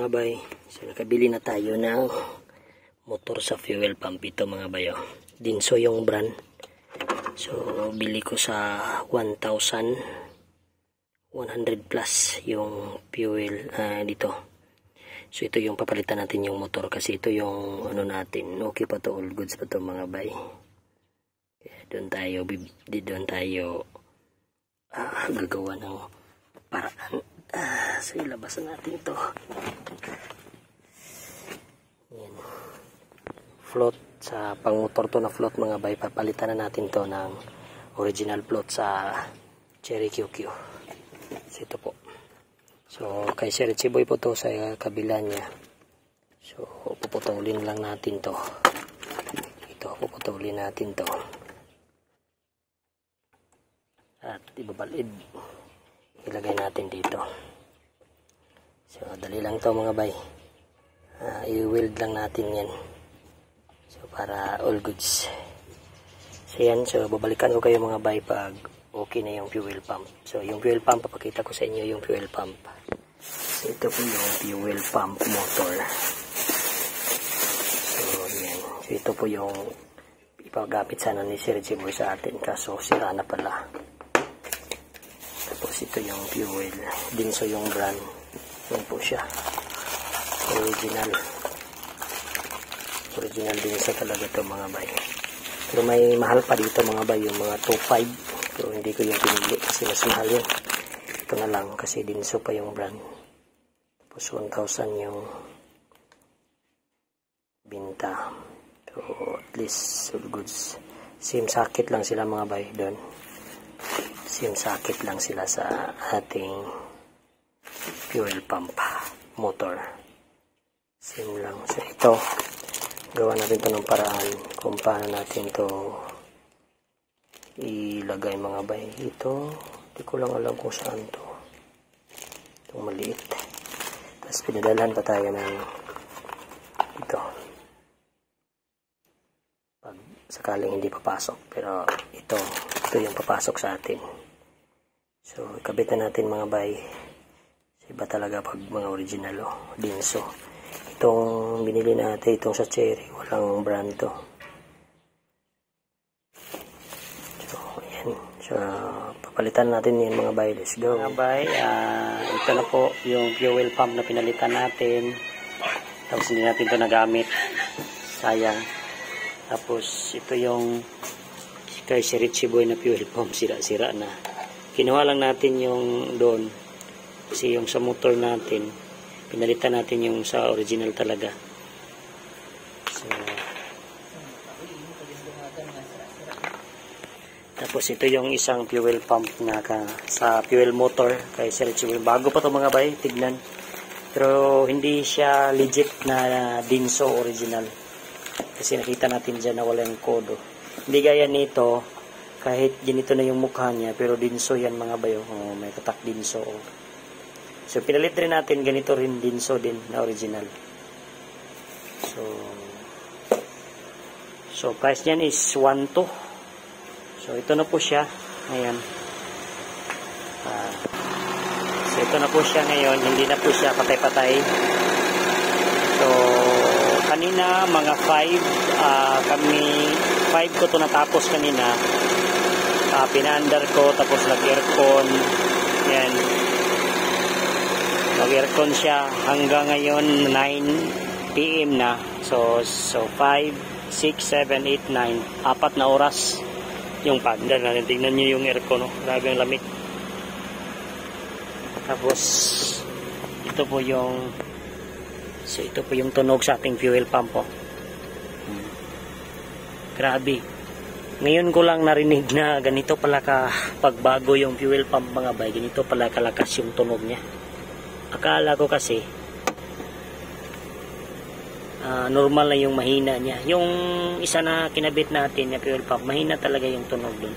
mga bay. So nakabili na tayo ng motor sa fuel pump. Ito mga bayo, Dinso yung brand. So bili ko sa 1,100 plus yung fuel dito. So ito yung papalitan natin yung motor kasi ito yung ano natin, okay pa to, all goods pa to mga bay. Kaya doon tayo gagawa ng paraan. So ilabasan natin ito. Yan. Float sa pangmotor to na float mga bay. Papalitan na natin to ng original float sa Cherry QQ. So ito po. So kay Sir Chiboy po to sa kabila niya. So puputulin lang natin to. Ito puputulin natin to. At ibabalid. Ilagay natin dito. So dali lang to mga bay. I-weld lang natin yan. So para all goods. So yan, so babalikan ko kayo mga bay pag okay na yung fuel pump. So yung fuel pump, papakita ko sa inyo yung fuel pump. So ito po yung fuel pump motor. So yan. So ito po yung ipagamit sana ni Sir Chiboy sa atin, kaso sira na pala. Tapos ito yung fuel. Dinso yung brand. Yan po siya. Original Dinso talaga ito mga bay. Pero may mahal pa dito mga bay, yung mga 2.5. Pero hindi ko yung pinili kasi mas mahal yun. Ito na lang kasi Dinso pa yung brand. Tapos 1,000 yung binta. So at least all goods. Same socket lang sila mga bay doon. Same socket lang sila sa ating fuel pump motor. Same lang. So ito, gawa natin ito ng paraan kung paano natin ito ilagay mga bay. Ito, hindi ko lang alam kung saan to. Itong maliit. Tapos pinadalhan pa tayo ng ito. Pag sakaling hindi papasok. Pero ito yung papasok sa atin. So, ikabit na natin mga bay. Iba talaga pag mga original Dinso. Itong binili natin, itong sa Cherry, walang brand to. So, ayan. So, papalitan natin yan mga bay. Let's go. Mga bay, ito na po yung fuel pump na pinalitan natin. Tapos hindi natin ito nagamit. Sayang. Tapos, ito yung kay Sir Chiboy na fuel pump. Sira-sira na. Kinuha lang natin yung doon. Kasi yung sa motor natin, pinalitan natin yung sa original talaga. So, tapos ito yung isang fuel pump na sa fuel motor kay Sir Chiboy. Bago pa to mga bay, tignan. Pero hindi siya legit na Dinso original. Kasi nakita natin dyan na walang kodo. Hindi gaya nito, kahit ganito na yung mukha niya, pero Dinso yan mga bayo. May katak Dinso. So, pinalit rin natin, ganito rin Dinso din na original. So price niyan is 1,2. So, ito na po siya. Ayan. So, ito na po siya ngayon. Hindi na po siya patay-patay. So, kanina, mga 5 ko to natapos kanina. Pinaandar ko, tapos nag-aircon. Yan. Nag-aircon siya hanggang ngayon 9 PM na. So 5, 6, 7, 8, 9. 4 na oras yung paandar natin. Tingnan nyo yung aircon. Grabe ang lamig. Tapos ito po yung tunog sa ating fuel pump. Grabe. Ngayon ko lang narinig na ganito pala pagbago yung fuel pump mga bay. Ganito pala kalakas yung tunog niya. Akala ko kasi normal na yung mahina niya. Yung isa na kinabit natin na fuel pump, mahina talaga yung tunog dun.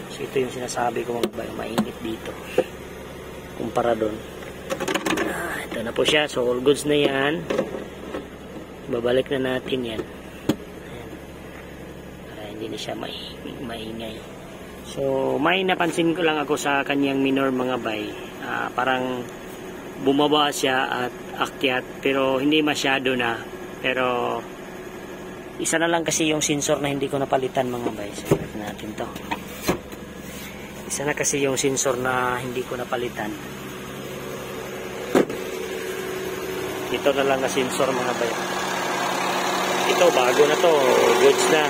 So ito yung sinasabi ko mga bay, mainit dito. Kumpara dun. Ito na po siya. So all goods na yan. Babalik na natin yan. Hindi na siya maingay. So may napansin ko lang ako sa kanyang minor mga bay, parang bumaba siya at akyat, pero hindi masyado na. Pero isa na lang kasi yung sensor na hindi ko napalitan mga bay. So natin to. Isa na kasi yung sensor na hindi ko napalitan. Ito na lang na sensor mga bay. Ito bago na to, goods na.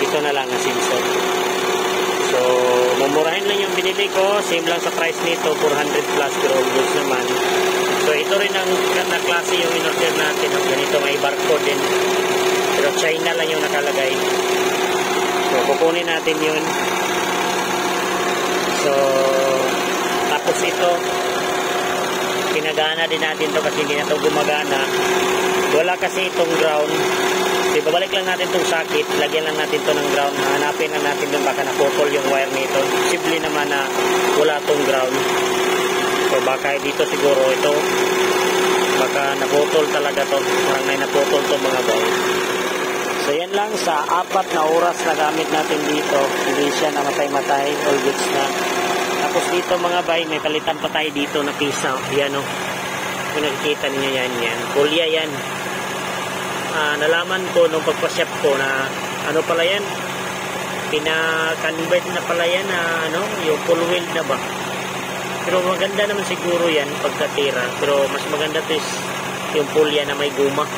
Ito na lang na sensor. So mumurahin lang yung binili ko, same lang sa price nito, 400 plus, pero goods naman. So ito rin ang na klase yung in-order natin. Ganito may barcode din. Pero China lang yung nakalagay. So kukunin natin yun. So tapos ito pinagana din natin to kasi hindi na to gumagana. Wala kasi itong ground. So ibabalik lang natin itong socket. Lagyan lang natin to ng ground. Hanapin lang natin doon baka naputol yung wire nito. Posible naman na wala itong ground. So baka dito siguro ito baka naputol talaga to. Parang may naputol to mga boy. So yan lang sa 4 na oras na gamit natin dito. Hindi siya namatay-matay. All goods na. Tapos dito mga bay, may palitan pa tayo dito na pisa. Yan o. Kung nakikita niyo yan. Kulya yan. Nalaman ko nung pagpa-shop ko na ano pala yan. Pina-convert na pala yan na yung full wheel na ba. Pero maganda naman siguro yan pagkatira. Pero mas maganda to is yung pulya na may guma.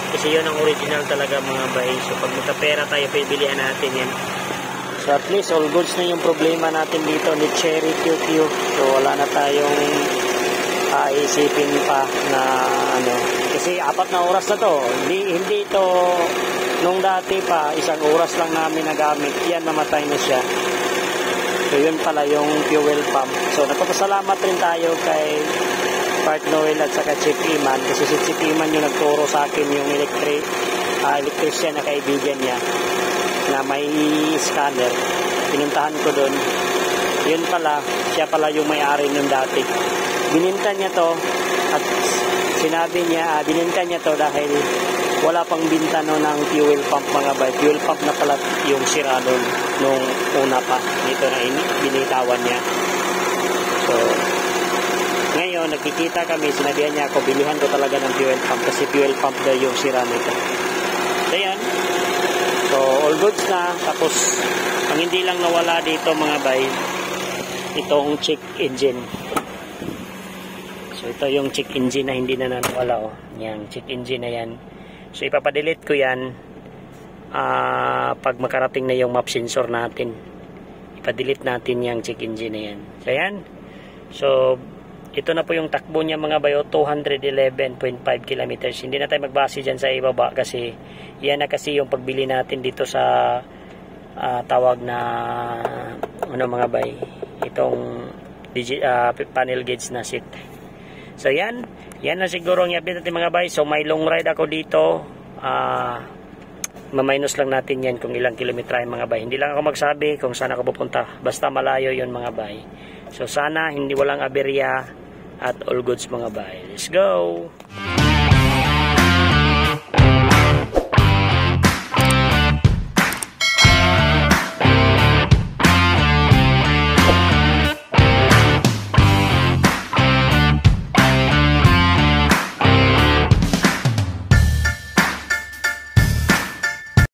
Kasi yun ang original talaga mga bay. So pag magkapera tayo, pipilihan natin yan. So at least all goods na yung problema natin dito ni Cherry QQ. So wala na tayong isipin pa na Kasi 4 na oras na to. Hindi ito nung dati pa, 1 oras lang namin nagamit. Yan, namatay na siya. So yun pala yung fuel pump. So nagpapasalamat rin tayo kay Part Noel at saka Chief Iman. Kasi si Chief Iman yung nagturo sa akin yung electrician na kaibigan niya na may scanner. Pinuntahan ko doon. Yun pala, siya pala yung may-ari nun dati. Bininta niya to at sinabi niya, bininta niya to dahil wala pang binta no ng fuel pump mga bay. Fuel pump na pala yung sira doon nung una pa. Dito na binitawan niya. So, ngayon, nagkikita kami, sinabihan niya ako, bilihan ko talaga ng fuel pump kasi fuel pump daw yung sira nito. So, yan. So, all goods na. Tapos, ang hindi lang nawala dito mga bay, itong check engine. So, ito yung check engine na hindi na nawala. Yan, check engine na yan. So, ipapadelete ko yan pag makarating na yung map sensor natin. Ipadelete natin yung check engine na yan. So, yan. So, ito na po yung takbo niya mga bayo, 211.5 kilometers. Hindi na tayo magbase dyan sa ibaba kasi yan na kasi yung pagbili natin dito sa tawag na mga bay. Itong panel gauge na seat. So yan na siguro ang update natin mga bay. So may long ride ako dito. Maminus lang natin yan kung ilang kilometer mga bay. Hindi lang ako magsabi kung saan ako pupunta. Basta malayo yon mga bay. So sana hindi walang aberya at all goods mga bay. Let's go!